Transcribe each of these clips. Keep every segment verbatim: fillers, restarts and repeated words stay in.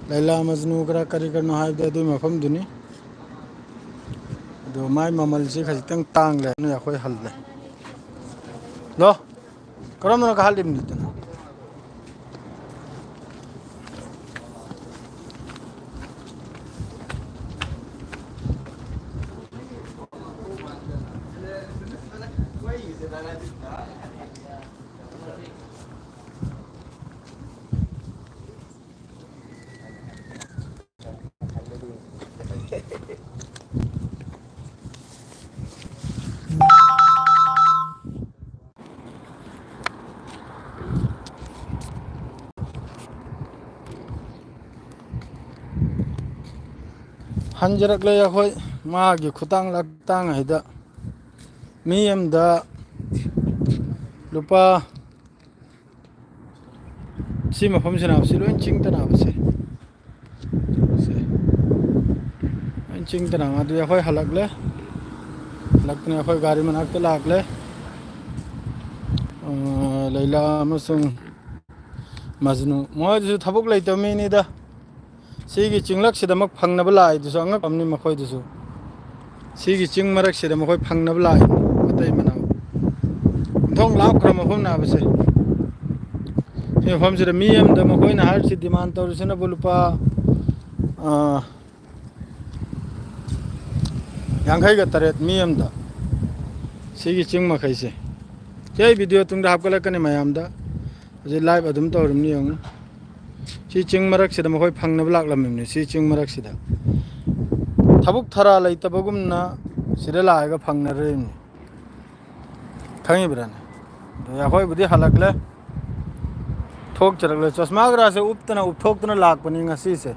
ꯂꯩꯂꯥ ꯃꯖꯅꯨ ꯈꯔ ꯀꯔꯤ ꯀꯔꯤꯅꯣ ꯍꯥꯏꯕꯗꯣ ꯑꯗꯨꯒꯤ ꯃꯐꯝꯗꯨꯅꯤ꯫ ꯑꯗꯣ ꯃꯥꯏ ꯃꯃꯜꯁꯤ ꯈꯖꯤꯛꯇꯪ ꯇꯥꯡꯂꯦ, ꯑꯗꯨꯅ ꯑꯩꯈꯣꯏ ꯍꯜꯂꯦ꯫ ꯂꯣ, ꯀꯔꯝꯕꯅꯣ ꯀꯥꯍꯜꯂꯤꯕꯅꯤꯗꯅ? ꯍꯟꯖꯔꯛꯂꯦ ꯑꯩꯈꯣꯏ ꯃꯥꯒꯤ ꯈꯨꯇꯥꯡ ꯂꯥꯛꯇꯥꯡ ꯍꯥꯏꯗ ꯃꯤ ꯑꯃꯗ ꯂꯨꯄꯥ ꯁꯤ ꯃꯐꯝꯁꯤꯅ ꯁꯤ ꯂꯣꯏ ꯆꯤꯡ ꯇꯅꯥꯕꯁꯦ꯫ ꯁꯦ꯫ ꯂꯣꯏ ꯆꯤꯡ ꯇꯅꯥ꯫ ꯑꯗꯨꯗꯤ ꯑꯩꯈꯣꯏ ꯍꯜꯂꯛꯂꯦ꯫ ꯍꯜꯂꯛꯇꯅ ꯑꯩꯈꯣꯏ ꯒꯥꯔꯤ ꯃꯅꯥꯛꯇ ꯂꯥꯛꯂꯦ꯫ ꯑ, ꯂꯩꯂꯥ ꯑꯃꯁꯨꯡ ꯃꯖꯅꯨ꯫ ꯃꯣꯏꯗꯨꯁꯨ ꯊꯕꯛ ꯂꯩꯇꯕ ꯃꯤꯅꯤꯗ꯫ ꯁꯤꯒꯤ ꯆꯤꯡꯂꯛꯁꯤꯗꯃꯛ ꯐꯪꯅꯕ ꯂꯥꯛꯏꯗꯨꯁꯨ ꯑꯉꯛꯄ ꯑꯃꯅꯤ ꯃꯈꯣꯏꯗꯨꯁꯨ꯫ ꯁꯤꯒꯤ ꯆꯤꯡ ꯃꯔꯛꯁꯤꯗ ꯃꯈꯣꯏ ꯐꯪꯅꯕ ꯂꯥꯛꯏ, ꯃꯇꯩ ꯃꯅꯥꯎ꯫ ꯊꯣꯡ ꯂꯥꯞꯈ꯭ꯔ ꯃꯐꯝ ꯅꯥꯕꯁꯦ꯫ ꯁꯤ ꯃꯐꯝꯁꯤꯗ ꯃꯤ ꯑꯃꯗ ꯃꯈꯣꯏꯅ ꯍꯥꯏꯔꯤꯁꯤ ꯗꯤꯃꯥꯟ ꯇꯧꯔꯤꯁꯤꯅꯕꯨ ꯂꯨꯄꯥ, ꯑꯥ, ꯌꯥꯡꯈꯩꯒ ꯇꯔꯦꯠ ꯃꯤ ꯑꯃꯗ꯫ ꯁꯤꯒꯤ ꯆꯤꯡ ꯃꯈꯩꯁꯦ꯫ ꯁꯤ ꯑꯩ ꯚꯤꯗꯤꯑꯣ ꯇꯨꯡꯗ ꯍꯥꯞꯀꯠꯂꯛꯀꯅꯤ ꯃꯌꯥꯝꯗ꯫ ꯍꯧꯖꯤꯛ ꯂꯥꯏꯚ ꯑꯗꯨꯝ ꯇꯧꯔꯤꯕꯅꯤ ꯌꯦꯡꯉꯨ꯫ ꯁꯤ ꯆꯤꯡ ꯃꯔꯛꯁꯤꯗ ꯃꯈꯣꯏ ꯐꯪꯅꯕ ꯂꯥꯛꯂꯝꯃꯤꯕꯅꯤ꯫ ꯁꯤ ꯆꯤꯡ ꯃꯔꯛꯁꯤꯗ ꯊꯕꯛ ꯊꯔꯥ ꯂꯩꯇꯕꯒꯨꯝꯅ ꯁꯤꯗ ꯂꯥꯛꯑꯒ ꯐꯪꯅꯔꯤꯕꯅꯤ꯫ ꯈꯪꯉꯤꯕ꯭ꯔꯥꯅꯦ? ꯑꯗꯨ ꯑꯩꯈꯣꯏꯕꯨꯗꯤ ꯍꯜꯂꯛꯂꯦ꯫ ꯊꯣꯛꯆꯔꯛꯂꯦ꯫ ꯆꯁꯃꯥ ꯒ꯭ꯔꯥꯁꯁꯦ ꯎꯞꯇꯅ ꯎꯞꯊꯣꯛꯇꯅ ꯂꯥꯛꯄꯅꯤ ꯉꯁꯤꯁꯦ꯫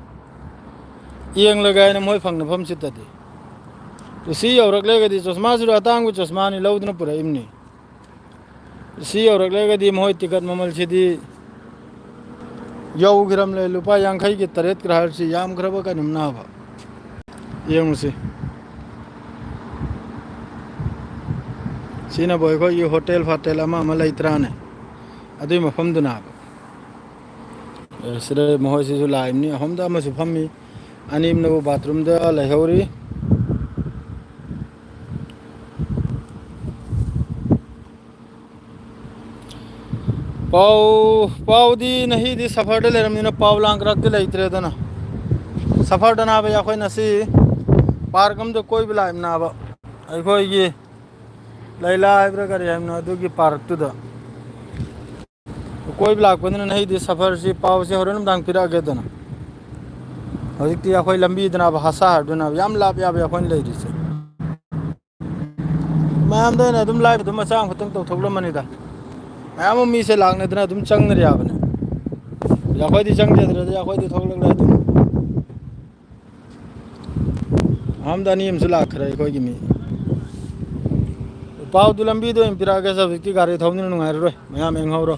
ꯌꯦꯡꯂꯒ ꯍꯥꯏꯅ ꯃꯣꯏ ꯐꯪꯅꯐꯝꯁꯤꯗꯗꯤ꯫ ꯑꯗꯨ ꯁꯤ ꯌꯧꯔꯛꯂꯒꯗꯤ ꯆꯁꯃꯥꯁꯤꯁꯨ ꯑꯇꯥꯡꯕ ꯆꯁꯃꯥꯅꯤ ꯂꯧꯗꯨꯅ ꯄꯨꯔꯛꯏꯕꯅꯤ꯫ ꯁꯤ ꯌꯧꯔꯛꯂꯒꯗꯤ ꯃꯣꯏ ꯇꯤꯀꯠ ꯃꯃꯜꯁꯤꯗꯤ ꯌꯧꯈ꯭ꯔꯝꯂꯦ, ꯂꯨꯄꯥ ꯌꯥꯡꯈꯩꯒꯤ ꯇꯔꯦꯠ ꯈꯔ ꯍꯥꯏꯔꯁꯤ, ꯌꯥꯝꯈ꯭ꯔꯕ ꯀꯩꯅꯣꯝꯅꯦꯕ꯫ ꯌꯦꯡꯉꯨꯁꯤ꯫ ꯁꯤꯅꯕꯨ ꯑꯩꯈꯣꯏꯒꯤ ꯍꯣꯇꯦꯜ ꯐꯥꯇꯦꯜ ꯑꯃ ꯑꯃ ꯂꯩꯇ꯭ꯔꯥꯅꯦ? ꯑꯗꯨꯏ ꯃꯐꯝꯗꯨꯅꯦꯕ꯫ ꯁꯤꯗ ꯃꯈꯣꯏꯁꯤꯁꯨ ꯂꯥꯛꯏꯕꯅꯤ, ꯑꯍꯨꯝꯗ ꯑꯃꯁꯨ ꯐꯝꯃꯤ, ꯑꯅꯤ ꯑꯃꯅꯕꯨ ꯕꯥꯊꯔꯨꯝꯗ ꯂꯩꯍꯧꯔꯤ꯫ ꯄꯥꯎ, ꯄꯥꯎꯗꯤ ꯅꯍꯤꯗꯤ ꯁꯐꯔꯗ ꯂꯩꯔꯝꯅꯤꯅ ꯄꯥꯎ ꯂꯥꯡ ꯀꯔꯛꯇꯤ ꯂꯩꯇ꯭ꯔꯦꯗꯅ꯫ ꯁꯐꯔꯗꯅꯥꯕ ꯑꯩꯈꯣꯏꯅ ꯁꯤ ꯄꯥꯔꯛ ꯑꯃꯗ ꯀꯣꯏꯕ ꯂꯥꯛꯏꯕꯅꯥꯕ꯫ ꯑꯩꯈꯣꯏꯒꯤ ꯂꯩꯂꯥ ꯍꯥꯏꯕ꯭ꯔꯥ ꯀꯔꯤ ꯍꯥꯏꯕꯅꯣ, ꯑꯗꯨꯒꯤ ꯄꯥꯔꯛꯇꯨꯗ ꯀꯣꯏꯕ ꯂꯥꯛꯄꯅꯤꯅ ꯅꯍꯤꯗꯤ ꯁꯐꯔꯁꯤ ꯄꯥꯎꯁꯤ ꯍꯣꯔꯦꯟ ꯅꯨꯡꯗꯥꯡ ꯄꯤꯔꯛꯑꯒꯦꯗꯅ꯫ ꯍꯧꯖꯤꯛꯇꯤ ꯑꯩꯈꯣꯏ ꯂꯝꯕꯤꯗꯅꯥꯕ ꯍꯥꯁꯥ ꯍꯥꯏꯕꯗꯨꯅ ꯌꯥꯝ ꯂꯥꯞ ꯌꯥꯕ ꯑꯩꯈꯣꯏꯅ ꯂꯩꯔꯤꯁꯦ꯫ ꯃꯌꯥꯝꯗ ꯑꯩꯅ ꯑꯗꯨꯝ ꯂꯥꯏꯚ ꯑꯗꯨꯝ ꯃꯆꯥ ꯑꯃꯈꯛꯇꯪ ꯇꯧꯊꯣꯛꯂꯝꯕꯅꯤꯗ꯫ ꯃꯌꯥꯝ ꯑꯃ ꯃꯤꯁꯦ ꯂꯥꯛꯅꯗꯅ ꯑꯗꯨꯝ ꯆꯪꯅꯔꯤ ꯌꯥꯕꯅꯦ꯫ ꯑꯩꯈꯣꯏꯗꯤ ꯆꯪꯖꯗ꯭ꯔꯗꯤ ꯑꯩꯈꯣꯏꯗꯤ ꯊꯣꯛꯂꯛꯂꯦ ꯑꯗꯨꯝ꯫ ꯑꯍꯨꯝꯗ ꯑꯅꯤ ꯑꯃꯁꯨ ꯂꯥꯛꯈ꯭ꯔꯦ ꯑꯩꯈꯣꯏꯒꯤ ꯃꯤ꯫ ꯄꯥꯎꯗꯨ ꯂꯝꯕꯤꯗ ꯑꯣꯏꯅ ꯄꯤꯔꯛꯑꯒꯦ, ꯍꯧꯖꯤꯛꯇꯤ ꯒꯥꯔꯤ ꯊꯧꯕꯅꯤꯅ ꯅꯨꯡꯉꯥꯏꯔꯔꯣꯏ꯫ ꯃꯌꯥꯝ ꯌꯦꯡꯍꯧꯔꯣ꯫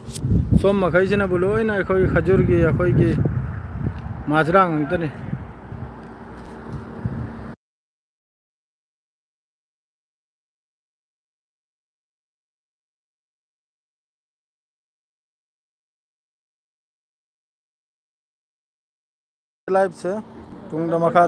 ꯁꯣꯝ ꯃꯈꯩꯁꯤꯅꯕꯨ ꯂꯣꯏꯅ ꯑꯩꯈꯣꯏꯒꯤ ꯈꯖꯨꯔꯒꯤ ꯑꯩꯈꯣꯏꯒꯤ ꯃꯖꯔꯥ ꯉꯥꯛꯇꯅꯤ꯫ ꯂꯥꯏꯐꯁꯦ ꯄꯨꯡꯗ ꯃꯈꯥ